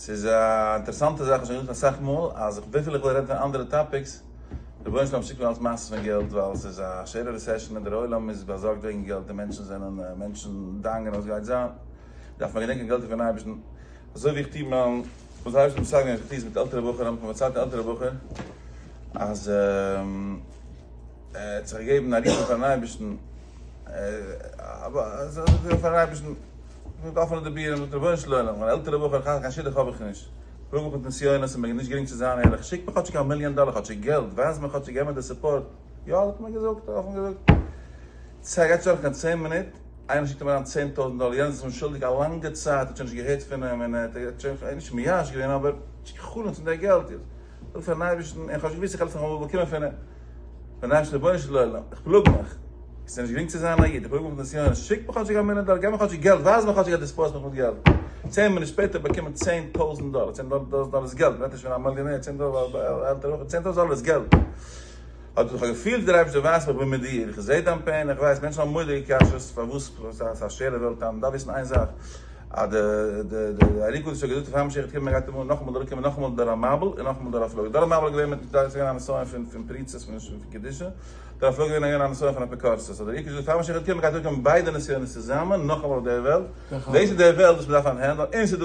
ס'איז א אינטערעסאנטע זאך, כ'האב שוין געזאגט אסאך מאל, אז וויפיל איך וויל רעדן פון אנדערע topics, רבונו של עולם שיקט מיר אלץ מעשות פון געלט, ווייל ס'איז א שווערע recession און דער עולם איז באזארגט וועגן געלט, די מענטשן זענען, מענטשן דאגה'ן וואס גייט זיין, דארף מען געדענקען געלט איז פון אייבערשטן, אזוי ווי איך טו מיין, וואס דער אייבערשטער האט מסדר געווען איך טו עס מיט עלטערע בחורים, כ'האב פארציילט אן עלטערע בחור אז ער האט זיך געגעבן א רוף פארן אייבערשטן, פארן אייבערשטן, מיט אפענע דיבורים, זאגט רבונו של עולם, אן עלטערע בחור, קיין שידוך האב איך נישט, פלאג מיך מיט נסיונות, ס'איז מיר נישט גרינג צו זיין ערליך, שיק מיר כאטשיג א מיליאן דאלער, כאטשיג געלט, ווייז מיר כאטשיג, געב מיר די support, יא האט מען געזאגט, אפן געזאגט, ס'גייט נישט דורך קיין צען מינוט, איינער שיקט אים אריין 10,000 דאלער, יענער איז אים שולדיג א לאנגע צייט, האט שוין נישט געהערט פון אים, און ער האט שוין נישט מייאש געווען, אבער גע'חלומ'ט פון די געלט, זאג פארן אייבערשטן, איך האב נישט געוואוסט איך וועל עס נאכאמאל באקומען פון אים, פארן אייבערשטן רבונו של עולם, איך פלאג מיך, עס איז נישט גרינג צו זיין א איד, איך פלאג מיך מיט נסיונות, שיק מיר כאטשיג א מיליאן דאלער, געב מיר כאטשיג געלט, ווייז מיר כאטשיג אז דו support סט מיך מיט געלט. צען מינוט שפעטער באקומען 10,000 דאלער, 10,000 דאלער איז געלט, מען רעדט נישט פון א מיליאנער, 10 דאלער, עלטערע בחור, 10,000 דאלער איז געלט. האט איך געפילט דער אייבערשטער ווייסט איך בין מיט דיר, איך זע דיין pain, איך ווייס, מענטשן האבן מורא'דיגע קשיות פארוואס ס'איז א שווערע וועלט היינט, מ'דארף וויסן איין זאך, אז די די די ארי הקדוש האט געזאגט פאר משיח וועט קומען גייט אמאל נאכאמאל דורך קומען נאכאמאל דור המבול און נאכאמאל דור הפלגה, דור המבול איז געווען מיט דאס איז געווען א נסיון פון פון פריצות פון קדושה, דור הפלגה איז געווען א נסיון פון אפיקורסות, האט דער ארי הקדוש געזאגט פאר משיח וועט קומען גייט דורך קומען ביידע נסיונות צוזאמען נאכאמאל אויף דער וועלט, דאס איז דער וועלט וואס מ'דארף היינט handle ן, און ס'איז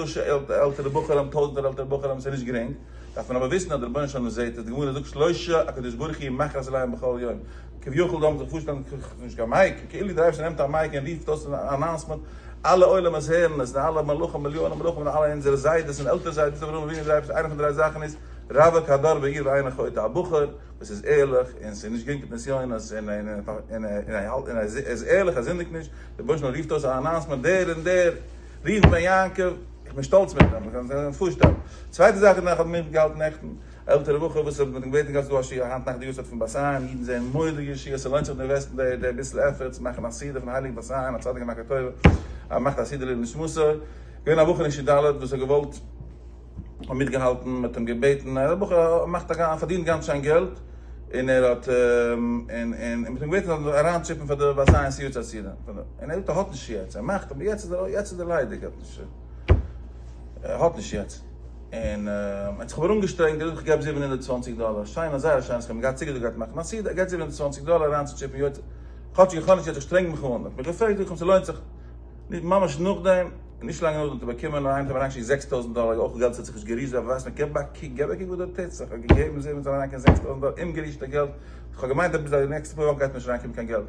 דא עלטערע בחורים, טויזענטער עלטערע בחורים, ס'איז נישט גרינג. דארף מען אבער וויסן אז דער רבונו של עולם זעט עס, די גמרא זאגט שלושה הקדוש ברוך הוא מכריז עליהם בכל יום, כביכול דארף מען זיך פארשטעלן נישט קיין mic, כאילו דער אייבערשטער נעמט א mic און רופט אויס אן announcement, אלע עולמות הערן עס, און אלע מלאכים, מיליאנען מלאכים און אלע אונזערע זיידעס און עלטער זיידעס, אברהם אבינו דער אייבערשטער, איינע פון די דריי זאכן איז רווק הדר בעיר ואינו חוטא, א בחור וואס איז ערליך און ס'איז נישט גרינג מיט נסיונות און ער איז ערליך ער זינדיגט נישט, דער רבונו של עולם רופט אויס אן announcement דער און דער ראובן בן יעקב, איך בין שטאלץ מיט אים, איך קען זיך פארשטעלן. צווייטע זאך איז נאך האט מיר געהאלטן נעכטן, עלטערע בחור וואס האט מיט געבעטן גאנץ דא א שיעור היינט נאכט די יארצייט פון בת עין, אידן זעען מורא'דיגע ישועות, ס'לוינט זיך די invest ן די די ביסל effort צו מאכן א סעודה פון הייליגן בת עין, א צדיק המכיר טובה, אז מ'מאכט א סעודה לעילוי נשמתו. געווען א בחור אין ש ד וואס האט געוואלט, האט מיטגעהאלטן, מ'האט אים געבעטן, א בחור מאכט א פארדינט גאנץ שיין געלט, און ער האט און און מ'האט אים געבעטן ער זאל אריינטשיפן פאר די בת עין'ס יארצייט סעודה, און ער זאגט ער האט נישט יעצט, ער מאכט אבער יעצט איז ער יעצט איז ער ליידיג, ער האט נישט ער האט נישט יעצט, און ער האט זיך אבער אנגעשטרענגט, ער זאגט איך געב 720 דאלער, שיין א זייער א שיינע סכום, געהאט צוגעזאגט גייט מאכן א סעודה, ער געבט 720 דאלער אריינצוטשיפן יעצט, כאטשיג איך האב נישט יעצט איך שטרענג מיך אן, האט מיר געפרעגט זאג איך אים ס'לוינט זיך, ממש נאכדעם, נישט לאנג נאכדעם האט ער באקומען, איינער האט אים אריינגעשיקט 6000 דאלער, אויך געלט וואס האט זיך נישט גערישט, אבער ווייסט מען, געב א קוק, געב א קוק וואס דא טוט זיך, איך האב געגעבן זיבן זאל אריינקומען 6000 דאלער אומגערישטע געלט, איך האב געמיינט אז ביז די נעקסטע פאר וואכן גייט נישט אריינקומען קיין געלט.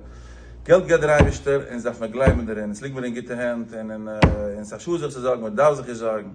געלט געבט דער אייבערשטער, אונז דארף מען גלייבן דערין, עס ליגט מיר אין גוטע הענט, און און ס'איז א שאד זיך צו זארגן, מען דארף זיך נישט זארגן.